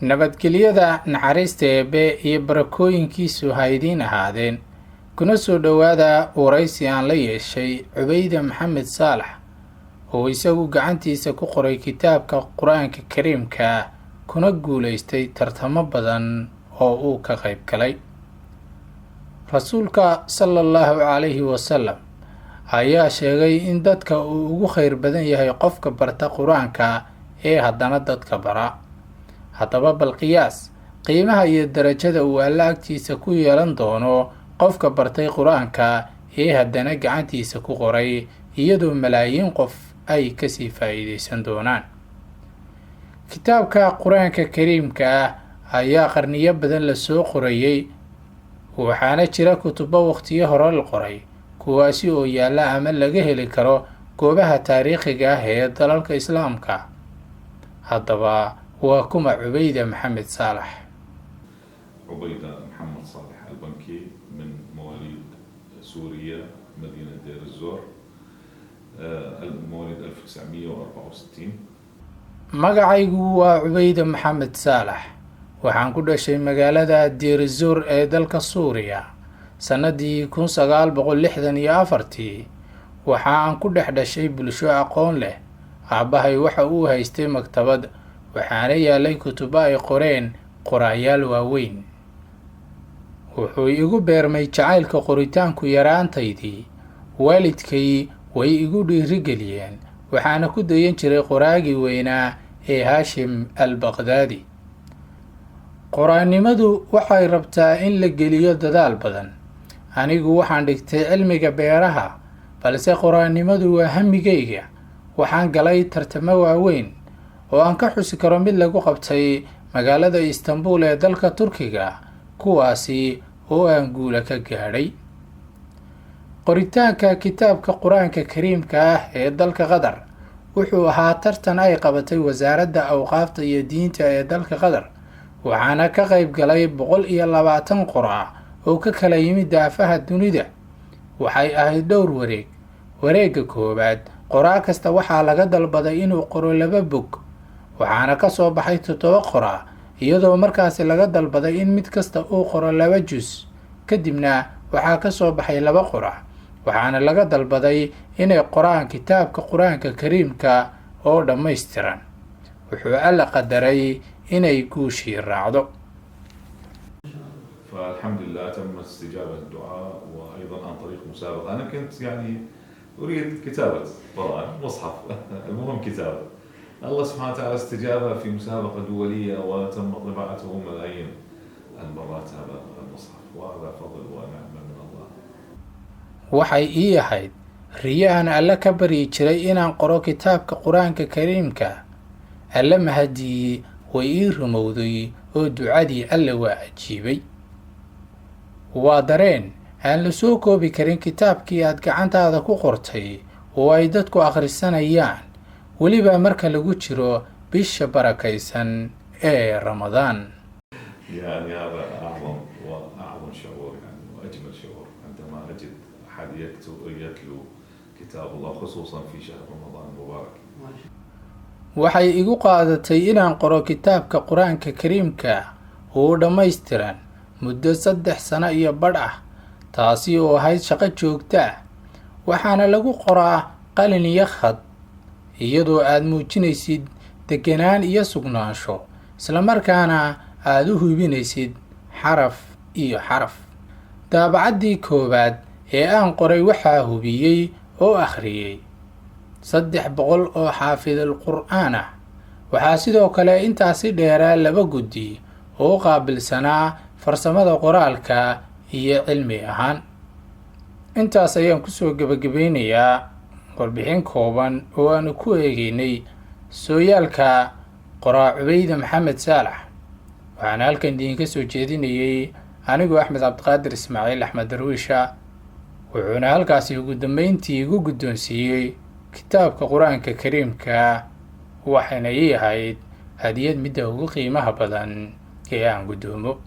Nabadgelyada naxariista Eebbe iyo barakooyinkiisu ha idiin ahaadeen. Kuna soo dhowaada waraysi aan la yeeshay Cubayda Maxamed Saalax, oo isagu gacantiisa ku qoray kitaabka Qur-aanka Kariimka, kuna guulaystay tartamo badan oo uu ka qayb galay. Rasuulka sala Allahu calayhi wasalam ayaa sheegay in dadka uu ugu khayr badan yahay qofka barta Qur-aanka ee haddana dadka bara. Haddaba bal qiyaas qiimaha iyo darajada uu Alla agtiisa ku yeelan doono qofka bartay Qur-aanka ee haddana gacantiisa ku qoray, iyadoo malaayiin qof ay kasii faa'iideysan doonaan. Kitaabka Qur-aanka Kariimka ah ayaa qarniyo badan lasoo qorayey, waxaana jira kutubo waqtiyo hore la qoray, kuwaasi oo yaalla ama laga heli karo goobaha taariikhiga ah ee dalalka Islaamka. Haddaba waa kuma Cubayda Maxamed Saalax? عبيدة محمد صالح البنكي، من مواليد سوريا، مدينة دير الزور، مواليد 1964. Magacaygu waa Cubayda Maxamed Saalax. Waxaan ku dhashay magaalada Deerizuur ee dalka Suuriya sannadii 1964. Waxa aan ku dhex dhashay bulsho aqoon leh. Aabbahay waxa uu haystay maktabad, waxaana yaalay kutubo ay qoreen qoraayaal waaweyn. Wuxuu igu beermay jacaylka qoritaanku yaraantaydii. Waalidkay way igu dhiirigeliyeen, waxaana ku dayan jiray qoraagii weynaa ee Haashim al Baqdaadi. Qoraannimadu waxay rabtaa in la geliyo dadaal badan. Anigu waxaan dhigtay cilmiga beeraha, balse qoraannimadu waa hamigayga. Waxaan galay tartamo waaweyn oo aan ka xusi karo mid lagu qabtay magaalada Istanbul ee dalka Turkiga, kuwaasi oo aan guula ka gaadhay. Qoritaanka kitaabka Qur-aanka Kariimka ah ee dalka Qatar wuxuu ahaa tartan ay qabatay Wasaaradda Awqaafta iyo Diinta ee dalka Qatar, waxaana ka qayb galay 120 qoraa oo ka kala yimid daafaha dunida. Waxay ahayd dhowr wareeg. Wareegga koowaad, qoraa kasta waxaa laga dalbaday inuu qoro laba bog, waxaana ka soo baxay toddoba qoraa, iyadoo markaasi laga dalbaday in mid kasta uu qoro laba jus. Kadibna waxaa ka soo baxay laba qoraa, waxaana laga dalbaday inay qoraan kitaabka Qur-aanka Kariimka oo dhammaystiran. Wuxuu Alla qadaray inay guushii raacdo. فالحمد لله تم استجابة الدعاء، وأيضا عن طريق مسابقة. أنا كنت يعني أريد كتابة قرآن، مصحف، المهم كتابة. الله سبحانه وتعالى استجاب في مسابقة دولية، وتم طباعته ملايين المرات هذا المصحف، وهذا فضل ونعمة من الله. Waxay ii ahayd riyo aan Alle ka baryi jiray inaan qoro kitaabka Qur-aanka Kariimka. Alle mahadiyey, way ii rumowday oo ducadii Alle waa ajiibay. Waa dareen aan la soo koobi karin kitaabkii aad gacantaada ku qortay oo ay dadku akhrisanayaan, weliba marka lagu jiro bisha barakaysan ee Ramadaan. يعني هذا أعظم وأعظم شعور يعني وأجمل شعور، عندما أجد أحد يكتب، يتلو كتاب الله، خصوصا في شهر رمضان المبارك. Waxay igu qaadatay inaan qoro kitaabka Qur-aanka Kariimka oo dhammaystiran muddo 3 sano iyo badh ah, taasi oo ahayd shaqo joogto ah. Waxaana lagu qoraa qalin iyo khad, iyadoo aad muujinaysid deganaan iyo sugnaansho, islamarkaana aada u hubinaysid xaraf iyo xaraf. Daabacaddii koowaad ee aan qoray waxaa hubiyey oo akhriyey 300 oo xaafidul qur'aan ah. Waxaa sidoo kale intaasi dheeraa laba guddi oo qaabilsanaa farsamada qoraalka iyo cilmi ahaan. Intaas ayaan kusoo gebagabeynayaa warbixin kooban oo aanu ku eegeynay sooyaalka qoraa Cubayda Maxamed Saalax. Waxaana halkan idinka soo jeedinayey anigoo Axmed Cabdiqaadir Ismaaciil, Axmed Darwiisha. Wuxuuna halkaasi ugu dambeyntii igu guddoonsiiyey kitaabka Qur-aanka Kariimka, waxayna ii ahayd hadiyad midda ugu qiimaha badan ee aan guddoomo.